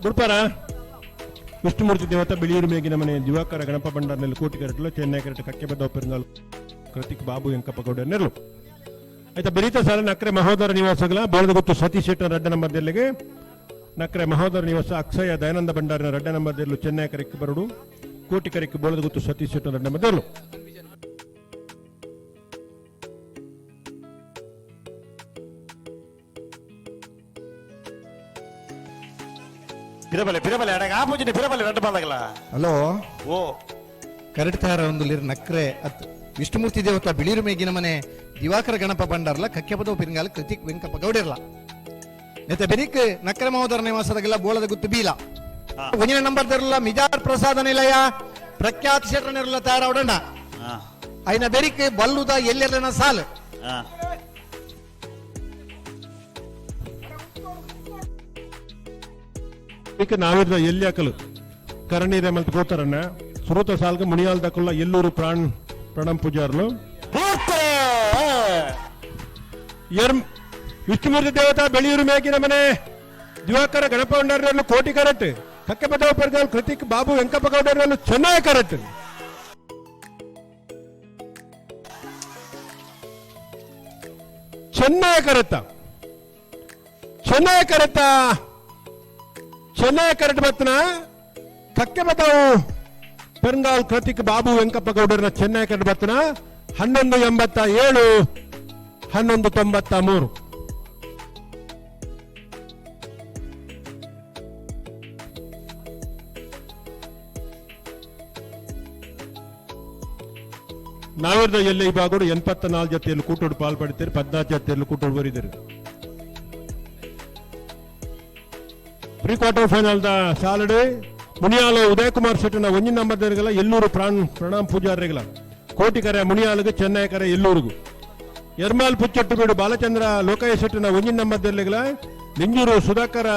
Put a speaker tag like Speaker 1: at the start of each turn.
Speaker 1: ಬುಡ್ಪಾರ ವಿಷ್ಣುಮೂರ್ತಿ ದೇವತ ಬಿಳಿಯೂರು ಮೇಗಿನ ಮನೆ ದಿವಾಕರ ಗಣಪ ಭಂಡಾರ್ನಲ್ಲಿ ಕೋಟಿ ಕರಟ್ಲು, ಚೆನ್ನೈ ಕರಟ್ ಕಕ್ಕೆಬದ್ದ ಪೆರುಂಗಾಲ್ ಕೃತಿಕ್ ಬಾಬು ವೆಂಕಪ್ಪ ಗೌಡ ನೆರಳು. ಆಯ್ತಾ, ಬೆರೀತ ಸಾಲ ನಕ್ರೆ ಮಹೋದರ ನಿವಾಸಗಳ ಬೋಳದಗುತ್ತು ಸತೀಶ್ ಶೆಟ್ಟರ್ ರಡ್ಡ ನಂಬರ್ ದೆಲ್ಲಿಗೆ. ನಕ್ರೆ ಮಹೋದರ ನಿವಾಸ ಅಕ್ಷಯ ದಯಾನಂದ ಭಂಡಾರಿನ ರಡ್ಡ ನಂಬರ್ ದೆಲ್ಲು ಚೆನ್ನೈ ಕರೆಕ್ ಬರಡು. ಕೋಟಿ ಕರೆಕ್ ಬೋಳದಗುತ್ತು ಸತೀಶ್ ಶೆಟ್ಟರ್ ರಡ್ಡ ನಂಬರ್ ದೆಲ್ಲು.
Speaker 2: ಪಿರಬಲೆ ಪಿರಬಲೆ ಅಡಗ ಆಪೋಜಿನ ಪಿರಬಲೆ ರಡ್ಡ ಬಂದಾಗಲ.
Speaker 3: ಹಲೋ.
Speaker 2: ಓ.
Speaker 3: ಕರಡ್ತಾರ ಒಂದು ಲಿರ್ ನಕ್ರೆ ಅತ್ ವಿಷ್ಣುಮೂರ್ತಿ ದೇವತ ಬಿಳಿರು ಮೇಗಿನ ಮನೆ ದಿವಾಕರ ಗಣಪ ಭಂಡಾರ್ಲ ಕಕ್ಕೆಪದವು ಪಿರಿಂಗಾಲ ಕೃತಿಕ್ ವೆಂಕಪ್ಪ ಗೌಡಿರ್ಲ. ನೆತ್ತ ಬೆರಿಕ್ ನಕ್ರೆ ಮಹೋದರ ನಿವಾಸದಾಗೆಲ್ಲ ಬೋಳದ ಗುತ್ತು ಬೀಲ. ಒಂಜಿನ ನಂಬರ್ ದರಲ್ಲ ಮಿಜಾರ್ ಪ್ರಸಾದ ನಿಲಯ ಪ್ರಖ್ಯಾತ ಶೆಟ್ರನಿರಲ್ಲ ತಯಾರಾವಡಣ್ಣ. ಐನ ಬೆರಿಕ್ ಬಲ್ಲುದ ಎಲ್ಲೆಲ್ಲನ ಸಾಲು.
Speaker 1: ಈಗ ನಾವಿರ್ದ ಎಲ್ಲಿ ಹಾಕಲು ಕರಣೀರೆ ಮಲ್ತು ಪೋತಾರನ್ನ. ಸುರತ ಸಾಲ್ಗ ಮುನಿಯಾಲ್ ದಕ್ಕುಲ್ಲ ಎಲ್ಲೂರು ಪ್ರಾಣ್ ಪ್ರಣಮ್ ಪೂಜಾರ್ಲು. ಎರ್ ವಿಷ್ಣುಮೂರ್ತಿ ದೇವತಾ ಬೆಳಿಯೂರು ಮೇಗಿನ ಮನೆ ದಿವಾಕರ ಗಣಪ ಭಂಡಾರನ್ನು ಕೋಟಿ ಕರಟ್. ಕಕ್ಕೆಪದವ ಪರ್ಗಾಲ್ ಕೃತಿಕ್ ಬಾಬು ವೆಂಕಪ್ಪ ಗೌಡರನ್ನು ಚೆನ್ನೈ ಕರಟ್. ಚೆನ್ನೈ ಕರತ್ತ, ಚೆನ್ನೈ ಕರತ್ತ, ಚೆನ್ನೈ ಕರಟ್ ಬತ್ತನ ಕಕ್ಕೆಬತಾವು ಪೆರಂಗಾಲ್ ಕೃತಿಕ್ ಬಾಬು ವೆಂಕಪ್ಪ ಗೌಡರನ್ನ ಚೆನ್ನೈ ಕರಟ್ ಬತ್ತನ. 11.87, 11.93. ನಾವಿರ್ದ ಎಲ್ಲ ಈ ಭಾಗಡು 84 ಜೊತೆಯಲ್ಲಿ ಕೂಟೋಡು ಪಾಲ್ ಪಡಿತೀರಿ, 14 ಜೊತೆಯಲ್ಲಿ ಕೂಟೋಡು ಬರಿದಿರಿ. Pre quarter final the ಸಾಲಡ್ ಮುನಿಯಾಲು ಉದಯ್ ಕುಮಾರ್ ಶೆಟ್ಟನ ಒಂಜಿ ನಂಬರ್ ದೆರ್ಗಲ ಎಲ್ಲೂರು ಪ್ರಾಣ್ ಪ್ರಣಾಮ್ ಪೂಜಾರಿಗಳ. ಕೋಟಿ ಕರೆ ಮುನಿಯಾಲುಗು, ಚೆನ್ನೈ ಕರೆ ಎಲ್ಲೂರುಗು. ಎರ್ಮಾಲ್ ಪುಚ್ಚೊಟ್ಟು ಬೀಡು ಬಾಲಚಂದ್ರ ಲೋಕಯ್ಯ ಶೆಟ್ಟನ ಒಂಜಿ ನಂಬರ್ ದೆರ್ಲಿಗಳ ನಿಂಜೂರು ಸುಧಾಕರ.